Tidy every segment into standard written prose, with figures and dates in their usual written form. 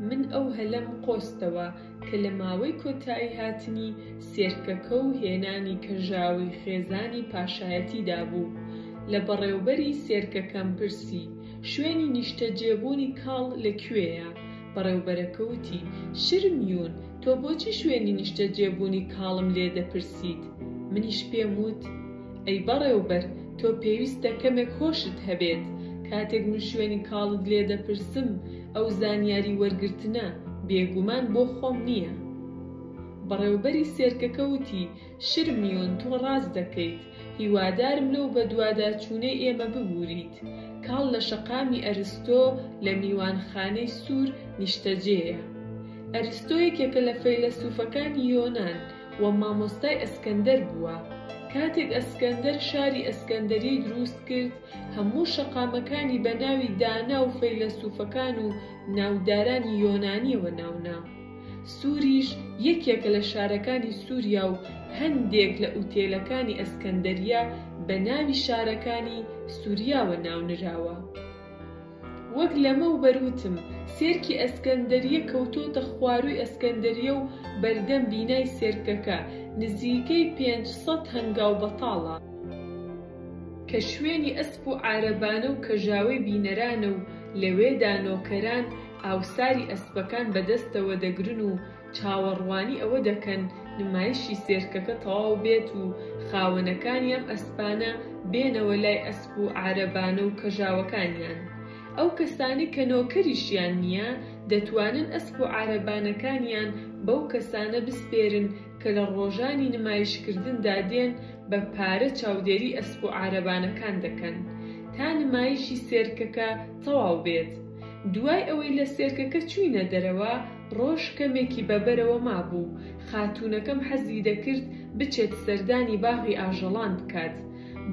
من ئەو هەلەم قۆستەوە کە لە ماوەی کۆتایی هاتنی سێرکەکە و هێنانی کەژاوەی خێزانی پاشایەتیدا بوو. لە بەڕێوبەری سێرکەکەم پرسی، شوێنی نیشتەجێبوونی کاڵ لە کوێیە؟ بەڕێوبەرەکە وتی، شرمیون، تۆ بۆچی شوێنی نیشتەجێبوونی کاڵم لێ دەپرسیت؟ منیش پێم وت، ئەی بەڕێوبەر، تۆ پێویستە کەمێک هۆشت هەبێت، کاتێک من شوێنی کاڵت لێ دەپرسم، ئەو زانیاری وەرگرتنە بێگومان بۆ خۆم نییە. بەڕێوبەری سێرکەکە وتی، شرمیون، تۆ ڕاست دەکەیت، هیوادارم لەو بەدواداچوونەی ئێمە ببوریت. کاڵ لە شەقامی ئەرستۆ لە میوانخانەی سوور نیشتەجێیە. ئەرستۆ یەکێکە لە فەیلەسوفەکانی یۆنان و مامۆستای ئەسکەندەر بووە. کاتێک ئەسکەندەر شاری ئەسکەندەریەی دروست کرد، هەموو شەقامەکانی بە ناوی دانا و فەیلەسوفەکان و ناودارانی یۆنانیەوە ناونا. سوریش یەکێکە لە شارەکانی سوریا و هەندێک لە ئوتێلەکانی ئەسکەندەریە بە ناوی شارەکانی سوریاوە ناونراوە. وەک لەمەوبەر وتم، سێرکی ئەسکەندەریە کەوتۆتە خوارووی ئەسکەندەریە و بەردەم بینای سێرکەکە نزیکەی 500 هەنگاو بەتاڵە، کە شوێنی ئەسپ و عارەبانە و کەژاوەی بینەرانە و لەوێدا نۆکەران ئاوساری ئەسپەکان بەدەستەوە دەگرن و چاوەڕوانی ئەوە دەکەن نمایشی سێرکەکە تەواو بێت و خاوەنەکانی ئەم ئەسپانە بێنەوە لای ئەسپ و عارەبانە و کەژاوەکانیان. ئەو کەسانەی کە نۆکەریشیان نییە دەتوانن ئەسپ و عارەبانەکانیان بەو کەسانە بسپێرن کە لە ڕۆژانی نمایشکردندا دێن بە پارە چاودێری ئەسپ و عارەبانەکان دەکەن تا نمایشی سێرکەکە تەواو بێت. دوای ئەوەی لە سێرکەکە چووینە دەرەوە، ڕۆژ کەمێکی بە بەرەوە مابوو، خاتوونەکەم حەزی دەکرد بچێت سەردانی باغی ئاژەڵان بکات.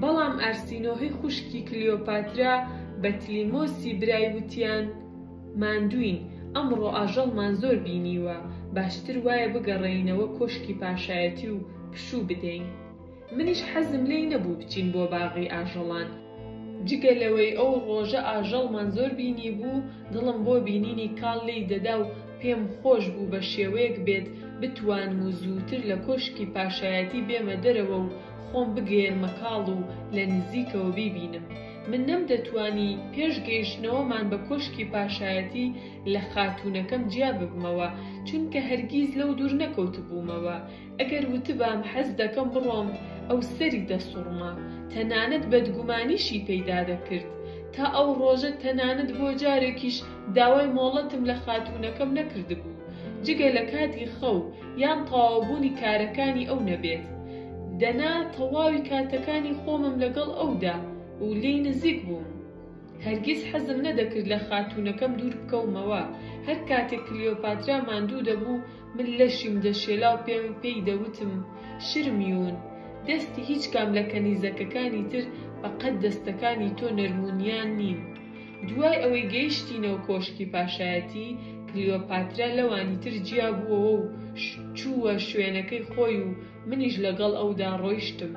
بەڵام ئارسینۆهەی خوشکی کلیۆپاترا بە تلیمۆسی برای وتیان، ماندووین، ئەمڕۆ ئاژەڵمان زۆر بینیوە، باشتر وایە بگەڕێینەوە کۆشکی پاشایەتی و پشوو بدەین. منیش حەزم لێی نەبوو بچین بۆ باغی ئاژەڵان. جگە لەوەی ئەو ڕۆژە ئاژەڵمان زۆر بینیبوو، دڵم بۆ بینینی کاڵ لێی دەدا و پێم خۆش بوو بە شێوەیەک بێت بتوانم و زووتر لە کۆشکی پاشایەتی بێمە دەرەوە و خۆم بگەیەنمە کاڵ و لە نزیکەوە بیبینم. من نەمدەتوانی پێش گەیشتنەوەمان بە کۆشکی پاشایەتی لە خاتوونەکەم جیا ببمەوە، چونکە هەرگیز لەو دوور نەکەوتبوومەوە. ئەگەر وتبام حەز دەکەم بڕۆم، ئەو سەری دەسوڕما، تەنانەت بەدگومانیشی پەیدا دەکرد. تا ئەو ڕۆژە تەنانەت بۆ جارێکیش داوای مۆڵەتم لە خاتوونەکەم نەکردبوو، جگە لە کاتی خەو یان تەواوبوونی کارەکانی ئەو نەبێت. دەنا تەواوی کاتەکانی خۆمم لەگەڵ ئەودا و لێی نزیک بووم. هەرگیز حەزم نەدەکرد لە خاتوونەکەم دوور بکەومەوە. هەر کاتێک کلیۆپاترا ماندوو دەبوو، من لەشیم دەشێلا و پێم پێی دەوتم، شرمیون، دەستی هیچ کام لە کەنیزەکەکانی تر بە قەد دەستەکانی تۆ نەرمونیان نین. دوای ئەوەی گەیشتینەوە کۆشکی پاشایەتی، کلیۆپاترا لەوانی تر جیا بووەوە و چووە شوێنەکەی خۆی و منیش لەگەڵ ئەودا ڕۆیشتم.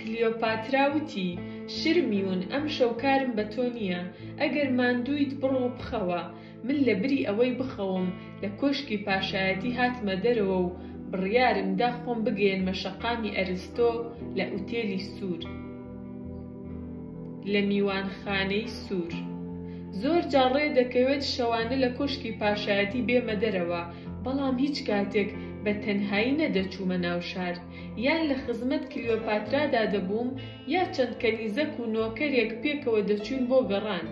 کلیۆپاترا وتی، شرمیون، ئەمشەو کارم بە تۆ نییە. ئەگەر ماندوویت بڕۆ بخەوە. من لە بری ئەوەی بخەوم، لە کۆشکی پاشایەتی هاتمە دەرەوە و بڕیارم دا خۆم بگەیەنمە شەقامی ئەرستۆ لە ئوتێلی سوور. لە میوانخانەی سوور. زۆر جار ڕێ دەکەوێت شەوانە لە کۆشکی پاشایەتی بێمە دەرەوە، بەڵام هیچ کاتێک بە تەنهایی نەدەچوومە ناو شار. یان لە خزمەت کلیۆپاترادا دەبووم یا چەند کەنیزەک و نۆکەرێک پێکەوە دەچووین بۆ گەڕان.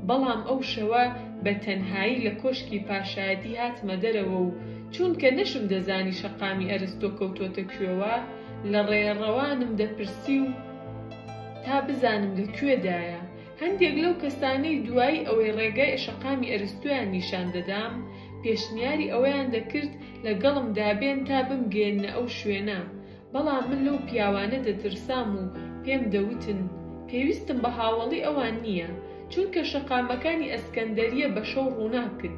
بەڵام ئەو شەوە بە تەنهایی لە کۆشکی پاشایەتی هاتمە دەرەوە و چوونکە نەشم دەزانی شەقامی ئەرستۆ کەوتۆتە کوێوە، لە ڕێڕەوانم دەپرسی و تا بزانم لە کوێدایە. هەندێک لەو کەسانەی دوایی ئەوەی ڕێگای شەقامی ئەرستۆیان نیشان دەدام، پێشنیاری ئەوەیان دەکرد لەگەڵمدا بێن تا بمگەیەننە ئەو شوێنە، بەڵام من لەو پیاوانە دەترسام و پێم دەوتن پێویستم بە هاوەڵی ئەوان نییە، چونکە شەقامەکانی ئەسکەندەریە بە شەو ڕووناکن.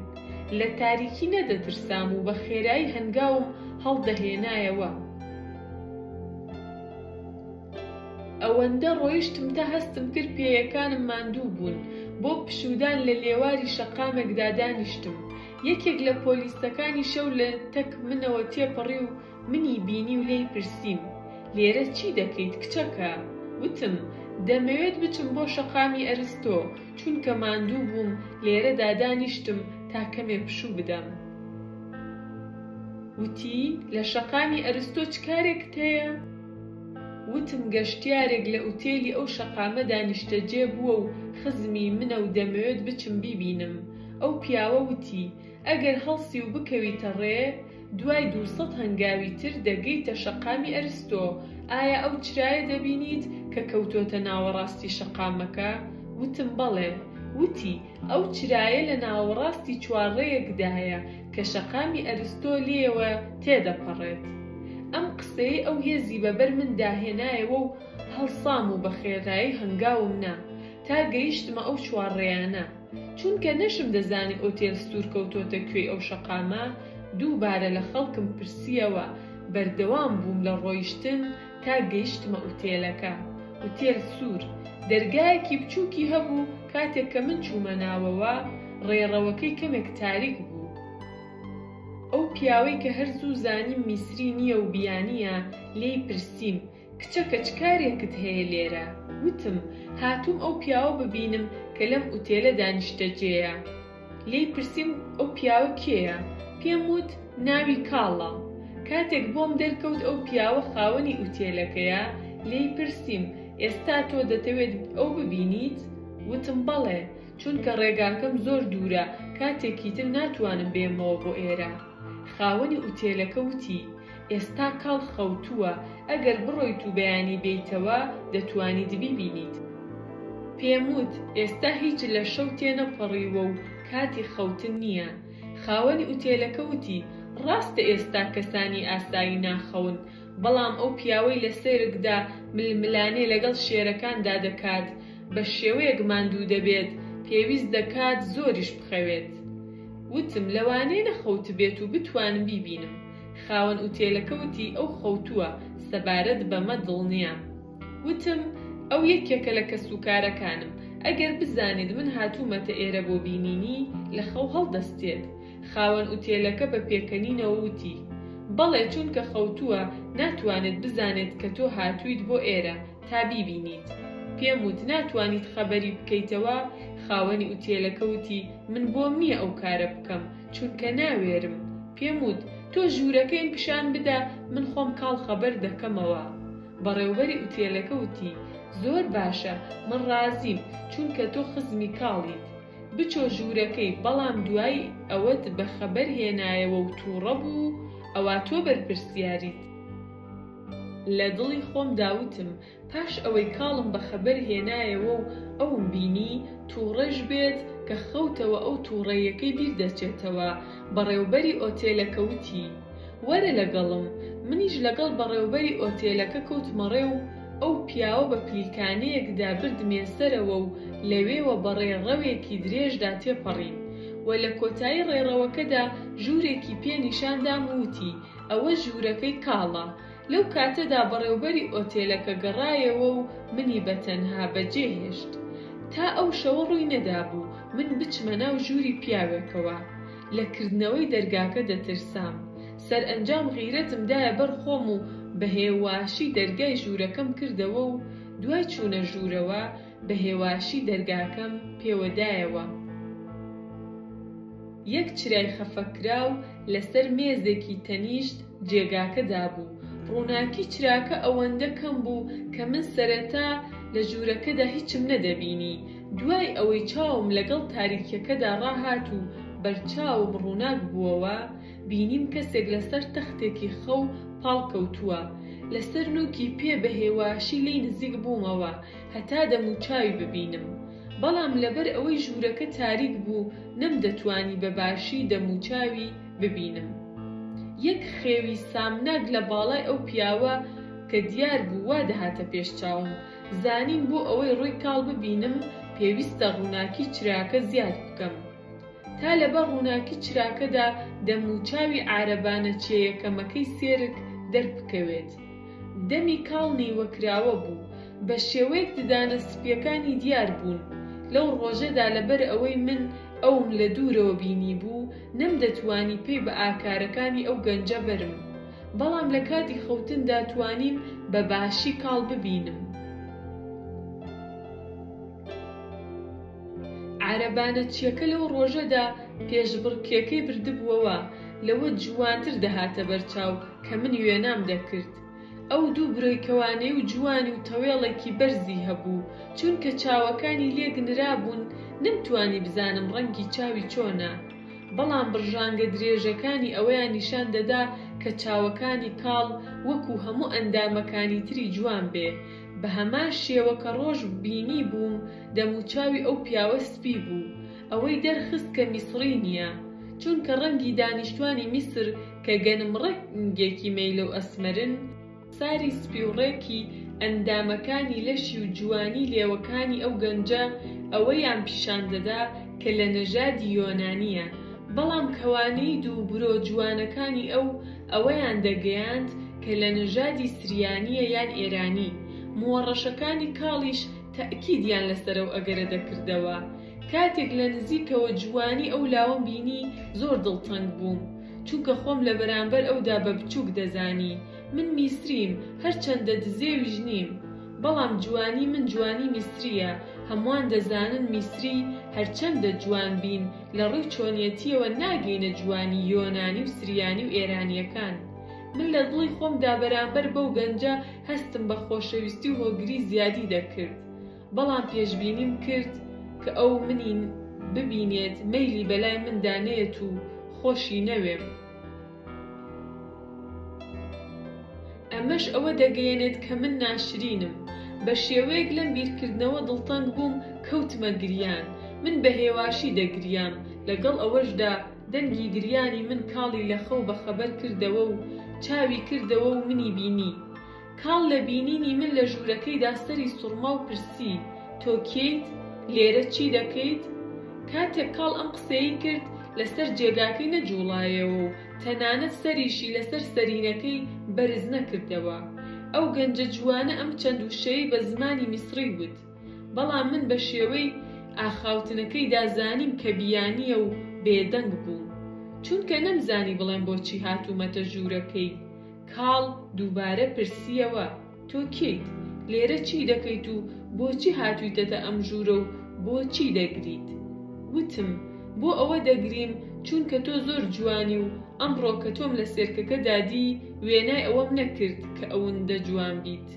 لە تاریکی نەدەترسام و بە خێرایی هەنگاوم هەڵدەهێنایەوە. ئەوەندە ڕۆیشتم تا هەستم کرد پێیەکانم ماندوو بوون. بۆ پشوودان لە لێواری شەقامێکدا دانیشتم. یەکێک لە پۆلیسەکانی شەو لە تەک منەوە تێپەڕی و منی بینی و لێی پرسیم، لێرە چی دەکەیت کچەکە؟ وتم، دەمەوێت بچم بۆ شەقامی ئەرستۆ، چونکە ماندوو بووم لێرەدا دانیشتم تا کەمێ پشوو بدەم. وتی، لە شەقامی ئەرستۆ چ کارێکت هەیە؟ وتم، گەشتیارێک لە ئوتێلی ئەو شەقامەدا نیشتەجێ بووە و خزمی منە و دەمەوێت بچم بیبینم. ئەو پیاوە وتی، ئەگەر هەڵسی و بکەویتە ڕێ، دوای 200 هەنگاوی تر دەگەیتە شەقامی ئەرستۆ، ئایا ئەو چرایە دەبینیت کە کەوتۆتە ناوەڕاستی شەقامەکە؟ وتم، بەڵێ. وتی، ئەو چرایە لە ناوەڕاستی چوارڕێیەکدایە کە شەقامی ئەرستۆ لێیەوە تێدەپەڕێت. ئەم قسەیەی ئەو هێزی بە بەر مندا هێنایەوە و هەڵسام و بە خێرایی هەنگاوم نا تا گەیشتمە ئەو چوارڕێیانە. چونکە نەشم دەزانی ئۆتێل سوور کەوتۆتە کوێی ئەو شەقامە، دووبارە لە خەڵکم پرسییەوە، بەردەوام بووم لە ڕۆیشتن تا گەیشتمە ئوتێلەکە. ئوتێل سوور، دەرگایەکی بچووکی هەبوو، کاتێک کە من چوومە ناوەوە، ڕێڕەوەکەی کەمێک تاریک بوو. ئەو پیاوەی کە هەر زوو زانیم میسری نییە و بیانییە، لێی پرسیم، کچەکە چ کارێکت هەیە لێرە؟ وتم، هاتووم ئەو پیاوە ببینم کە لەم ئوتێلەدا نیشتەجێیە. لێی پرسیم ئەو پیاوە کێیە؟ پێم وت، ناوی کاڵە. کاتێک بۆم دەرکەوت ئەو پیاوە خاوەنی ئوتێلەکەیە، لێی پرسیم، ئێستا تۆ دەتەوێت ئەو ببینیت؟ وتم، بەڵێ، چونکە ڕێگاکەم زۆر دوورە، کاتێکی تر ناتوانم بێمەوە بۆ ئێرە. خاوەنی ئوتێلەکە وتی، ئێستا کاڵ خەوتووە، ئەگەر بڕۆیت و بەیانی بێیتەوە دەتوانیت بیبینیت. پێم وت، ئێستا هیچ لە شەو تێنەپەڕیوە و کاتی خەوتن نییە. خاوەنی ئوتێلەکە وتی، ڕاستە ئێستا کەسانی ئاسایی ناخەون، بەڵام ئەو پیاوەی لە سێرکدا ململانێ لەگەڵ شێرەکاندا دەکات، بە شێوەیەک ماندوو دەبێت، پێویست دەکات زۆریش بخەوێت. وتم، لەوانەیە نەخەوتبێت و بتوانم بیبینم. خاوەن ئوتێلەکە وتی ئەو خەوتووە، سەبارەت بەمە دڵنیام. وتم، ئەو یەکێکە لە کەسوکارەکانم، ئەگەر بزانێت من هاتوومەتە ئێرە بۆ بینینی، لە خەو هەڵدەستێت. خاوەن ئوتێلەکە بە پێکەنینەوە وتی، بەڵێ چونکە خەوتووە، ناتوانێت بزانێت کە تۆ هاتوویت بۆ ئێرە تا بیبینیت. پێم وت، ناتوانیت خەبەری بکەیتەوە؟ خاوەنی ئوتێلەکە وتی، من بۆم نییە ئەو کارە بکەم، چونکە ناوێرم. پێم وت، تۆ ژوورەکەیم پیشان بدە، من خۆم کاڵ خەبەر دەکەمەوە. بەڕێوبەری ئوتێلەکە وتی، زۆر باشە، من ڕازیم، چونکە تۆ خزمی کاڵیت. بچۆ ژوورەکەی، بەڵام دوای ئەوەت بە خەبەر هێنایەوە و تووڕە بوو، ئەوا تۆ بەرپرسیاریت. لە دڵی خۆمدا وتم، پاش ئەوەی کاڵم بە خەبەر هێنایەوە و ئەوم بینی، تووڕەش بێت، کە خەوتەوە ئەو تووڕەیەکەی بیر دەچێتەوە، بەڕێوبەری ئۆتێلەکە وتی، وەرە لەگەڵم، منیش لەگەڵ بەڕێوبەری ئۆتێلەکە کەوتمە ڕێ و ئەو پیاوە بە پلیکانەیەکدا بردمیە سەرەوە و لەوێوە بە ڕێڕەوێکی درێژدا تێپەڕین و لە کۆتایی ڕێڕەوەکەدا ژوورێکی پێ نیشان دام و وتی، ئەوە ژوورەکەی کاڵە. لەو کاتەدا بەڕێوبەری ئۆتێلەکە گەڕایەوە و منی بە تەنها بەجێ هێشت. تا ئەو شەوە ڕووی نەدابوو من بچمە ناو ژووری پیاوێکەوە. لە کردنەوەی دەرگاکە دەترسام. سەرئەنجام غیرەتم دایە بەر خۆم و بە هێواشی دەرگای ژوورەکەم کردەوە و دوای چوونە ژوورەوە بە هێواشی دەرگاکەم پێوە دایەوە. یەک چرای خەفەکراو لەسەر مێزێکی تەنیشت جێگاکە دابوو، ڕووناکی چراکە ئەوەندە کەم بوو کە من سەرەتا لە ژوورەکەدا هیچم نەدەبینی، دوای ئەوەی چاوم لەگەڵ تاریکیەکەدا ڕاهات و بەرچاوم ڕووناک بووەوە، بینیم کەسێک لەسەر تەختێکی خەو پاڵکەوتووە، لەسەر نووکی پێ بە هێواشی لێی نزیک بوومەوە هەتا دەموچاوی ببینم. بەڵام لەبەر ئەوەی ژوورەکە تاریک بوو نەمدەتوانی بە باشی دەموچاوی ببینم. یەک خێوی سامناک لە باڵای ئەو پیاوە کە دیار بوو وا دەهاتە پێش چاوم، زانیم بۆ ئەوەی ڕووی کاڵ ببینم پێویستە ڕووناکی چراکە زیاد بکەم. تا لەبەر ڕووناکی چراکەدا دەموچاوی عارەبانە چێیەکەمەکەی سێرک دەربکەوێت. دەمی کاڵ نیوەکراوە بوو، بە شێوەیەک ددانە سپییەکانی دیار بوون. لەو ڕۆژەدا لەبەر ئەوەی من ئەوم لە دوورەوە بینیبوو، نەمدەتوانی پەی بە ئاکارەکانی ئەو گەنجە بەرم. بەڵام لە کاتی خەوتندا توانیم بە باشی کاڵ ببینم. عارەبانەچییەکە لەو ڕۆژەدا پێشبڕکێکەی بردبووەوە، لەوە جوانتر دەهاتە بەرچاو کە من وێنام دەکرد. ئەو دوو برۆی کەوانەی و جوانی و تەوێڵێکی بەرزی هەبوو، چونکە چاوەکانی لێک نرابوون نەمتوانی بزانم ڕەنگی چاوی چۆنە، بەڵام بڕژانگە درێژەکانی ئەوەیان نیشان دەدا کە چاوەکانی کاڵ وەکو هەموو ئەندامەکانی تری جوان بێ، بە هەمان شێوە کە ڕۆژ بینیبووم دەموچاوی ئەو پیاوە سپی بوو، ئەوەی دەرخست کە میسڕی نییە، چونکە ڕەنگی دانیشتوانی میسر کە گەنم ڕەنگێکی مەیلەو ئەسمەرن، ساری سپی و ڕێکی ئەندامەکانی لەشی و جوانی لێوەکانی ئەو گەنجە ئەوەیان پیشان دەدا کە لە نەژادی یۆنانییە، بەڵام کەوانەی دوو برۆ جوانەکانی ئەو ئەوەیان دەگەیاند کە لە نەژادی سریانییە یان ئێرانی، مووە ڕەشەکانی کاڵیش تەئکیدیان لەسەر ئەو ئەگەرە دەکردەوە. کاتێک لە نزیکەوە جوانی ئەو لاوەم بینی زۆر دڵتەنگ بووم، چونکە خۆم لە بەرامبەر ئەودا بە بچووک دەزانی. من میسریم، هەرچەندە دزێویش نیم، بەڵام جوانی من جوانی میسرییە، هەمووان دەزانن میسری هەرچەندە جوان بین لە ڕووی چۆنیەتییەوە ناگەینە جوانی یۆنانی و سریانی و ئێرانییەکان. من لە دڵی خۆمدا بەرامبەر بەو گەنجە هەستم بە خۆشەویستی و هۆگری زیادی دەکرد. بەڵام پێشبینیم کرد کە ئەو منی ببینێت مەیلی بەلای مندا نەیەت و خۆشی نەوێم. ئەمەش ئەوە دەگەیەنێت کە من ناشرینم. بە شێوەیەک لەم بیرکردنەوە دڵتەنگ بووم کەوتمە گریان. من بە هێواشی دەگریام، لەگەڵ ئەوەشدا دەنگی گریانی من کاڵی لە خەو بەخەبەر کردەوە و چاوی کردەوە و منی بینی. کاڵ لە بینینی من لە ژوورەکەیدا سەری سوڕما و پرسی، تۆ کێیت؟ لێرە چی دەکەیت؟ کاتێک کاڵ ئەم قسەیەی کرد، لەسەر جێگاکەی نەجووڵایەوە و تەنانەت سەریشی لەسەر سەرینەکەی بەرز نەکردەوە. ئەو گەنجە جوانە ئەم چەند وشەیەی بە زمانی میسڕی وت. بەڵام من بە شێوەی ئاخاوتنەکەیدا زانیم کە بیانییە و بێدەنگ بووم. چونکە نەمزانی بڵێم بۆچی هاتوومەتە ژوورەکەی. کاڵ دووبارە پرسییەوە، تۆ کێیت؟ لێرە چی دەکەیت و بۆچی هاتوویتەتە ئەم ژوورە و بۆچی دەگریت؟ وتم، بۆ ئەوە دەگریم چونکە تۆ زۆر جوانی و ئەمڕۆ کە تۆم لە سێرکەکەدا دی وێنای ئەوەم نەکرد کە ئەوندە جوان بیت.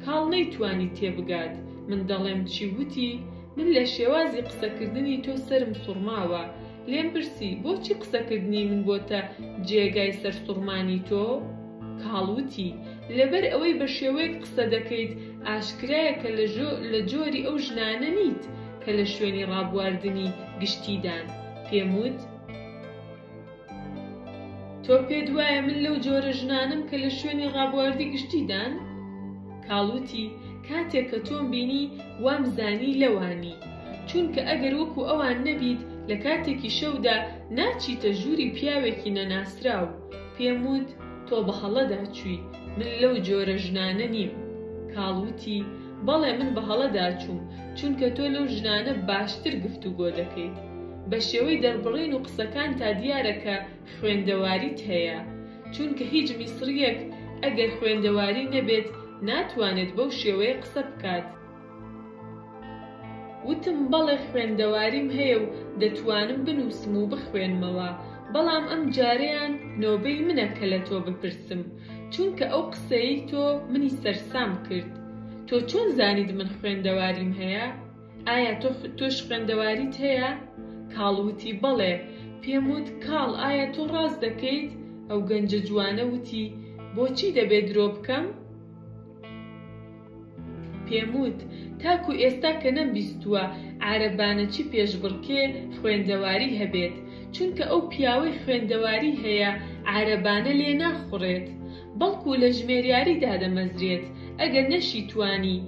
کاڵ نەیتوانی تێبگات من دەڵێم چی و وتی، من لە شێوازی قسەکردنی تۆ سەرم سوڕماوە، لێم پرسی، بۆچی قسەکردنی من بۆتە جێگای سەرسوڕمانی تۆ؟ کاڵ وتی، لەبەر ئەوەی بە شێوەیەک قسە دەکەیت ئاشکرایە کە لە جۆری ئەو ژنانە نیت کە لە شوێنی ڕابواردنی گشتیدان. پێم وت، تۆ پێت وایە من لەو جۆرە ژنانەم کە لە شوێنی ڕابواردی گشتیدان؟ کاڵ وتی، کاتێک کە تۆم بینی وام زانی لەوانی. چونکە ئەگەر وەکو ئەوان نەبیت لە کاتێکی شەودا ناچیتە ژووری پیاوێکی نەناسراو. پێم وت، تۆ بە هەڵەدا چووی، من لەو جۆرە ژنانە نیم. کاڵ وتی، بەڵێ من بە هەڵەدا چووم، چونکە تۆ لەو ژنانە باشتر گفتوگۆ دەکەیت. بە شێوەی دەربڕین و قسەکانتا دیارە کە خوێندەواریت هەیە. چونکە هیچ میسڕییەک ئەگەر خوێندەواری نەبێت ناتوانێت بەو شێوەیە قسە بکات. وتم بەڵێ خوێندەواریم هەیە و دەتوانم بنووسم و بخوێنمەوە، بەڵام ئەم جارەیان نۆبەی منە کە لە تۆ بپرسم، چونکە ئەو قسەیەی تۆ منی سەرسام کرد. تۆ چۆن زانیت من خوێندەواریم هەیە؟ ئایا تۆ تۆش خوێندەواریت هەیە؟ کاڵ وتی بەڵێ. پێم وت کاڵ ئایا تۆ ڕاست دەکەیت؟ ئەو گەنجە جوانە وتی بۆچی دەبێ درۆ بکەم؟ پێم وت تاکو ئێستا کە نەمبیستووە عارەبانەچی پێشبڕکێ خوێندەواری هەبێت، چونکە ئەو پیاوەی خوێندەواری هەیە عارەبانە لێ ناخوڕێت، بەڵکو لە ژمێریاری دادەمەزرێت، ئەگەر نەشیتوانی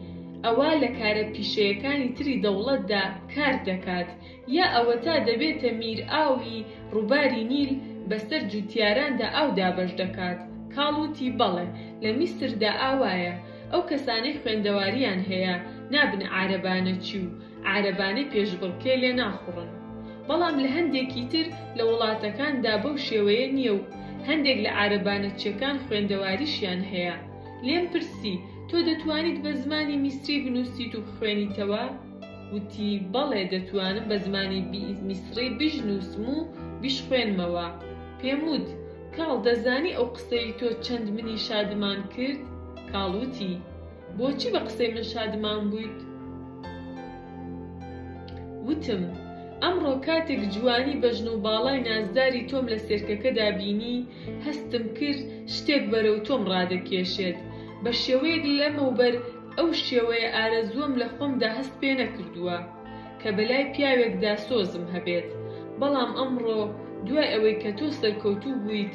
ئەوا لە کارە پیشەیەکانی تری دەوڵەتدا کار دەکات، یا ئەوەتا دەبێتە میرئاوی ڕووباری نیل بەسەر جوتیاراندا ئاو دابەش دەکات، کاڵ وتی بەڵێ لە میسردا ئاوایە، ئەو کەسانەی خوێندەواریان هەیە نابنە عارەبانەچی و. عارەبانەی پێشبڕکێ لێ ناخوڕن. بەڵام لە هەندێکی تر لە وڵاتەکاندا بەو شێوەیە نییە و هەندێک لە عارەبانەچیەکان خوێندەواریشیان هەیە. لێم پرسی، تۆ دەتوانیت بە زمانی میسری بنووسیت و بخوێنیتەوە؟ وتی، بەڵێ دەتوانم بە زمانی میسڕی بشنووسم و بیشخوێنمەوە. پێم وت، کاڵ دەزانی ئەو قسەی تۆ چەند منی شادمان کرد؟ کاڵ وتی، بۆچی بە قسەی من شادمان بوویت؟ وتم، ئەمڕۆ کاتێک جوانی بەژن و باڵای نازداری تۆم لە سێرکەکەدا بینی، هەستم کرد شتێک بەرەو تۆم ڕادەکێشێت، بە شێوەیەک لەمەوبەر ئەو شێوەیە ئارەزووەم لە خۆمدا هەست پێ نەکردووە کە بەلای پیاوێکدا سۆزم هەبێت، بەڵام ئەمڕۆ دوای ئەوەی کە تۆ سەرکەوتوو بوویت،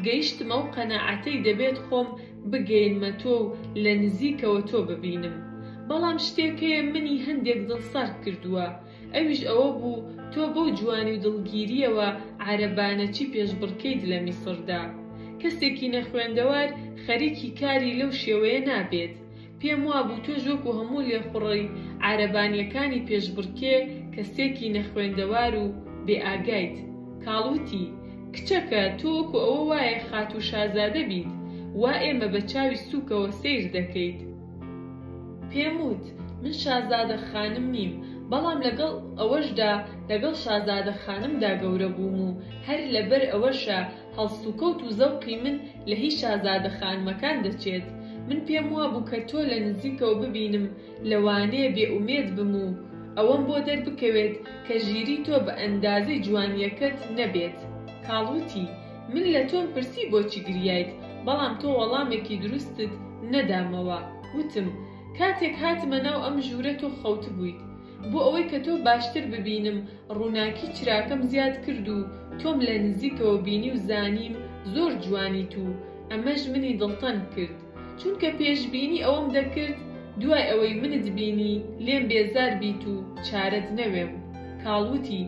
گەیشتم ئەو قەناعەتەی دەبێت خۆم بگەینمە تۆ و لە نزیکەوە تۆ ببینم. بەڵام شتێک هەیە منی هەندێک دڵسارد کردووە، ئەویش ئەوە بوو تۆ بەو جوانی و دڵگیرییەوە عارەبانەچی پێشبڕکێیت لە میسڕدا. کەسێکی نەخوێندەوار خەریکی کاری لەو شێوەیە نابێت. پێم وابوو تۆش وەکو هەموو لێخوڕی عارەبانییەکانی پێشبڕکێ کەسێکی نەخوێندەوار و بێ ئاگایت. کاڵ وتی، کچەکە، تۆ وەکو ئەوە وایە خاتوو شازادە بیت، وا ئێمە بە چاوی سووکەوە سەیر دەکەیت. پێم وت، من شازادە خانم نیم، بەڵام لەگەڵ ئەوەشدا لەگەڵ شازادە خانمدا گەورە بووم و هەر لەبەر ئەوەشە هەڵسوکەوت و زەوقی من لە هی شازادە خانمەکان دەچێت. من پێم وابوو کە تۆ لە نزیکەوە ببینم لەوانەیە بێ ئومێد بم و ئەوەم بۆ دەربکەوێت کە ژیری تۆ بە ئەندازەی جوانییەکەت نەبێت. کاڵ وتی، من لە تۆم پرسی بۆچی گریایت، بەڵام تۆ وەڵامێکی دروستت نەدامەوە. وتم، کاتێک هاتمە ناو ئەم ژوورە تۆ خەوتبوویت. بۆ ئەوەی کە تۆ باشتر ببینم ڕووناکی چراکەم زیاد کرد و تۆم لە نزیکەوە بینی و زانیم زۆر جوانیت و ئەمەش منی دڵتەنگ کرد. چونکە پێشبینی ئەوەم دەکرد دوای ئەوەی منت بینی لێم بێزار بیت و چارەت نەوێم. کاڵ وتی.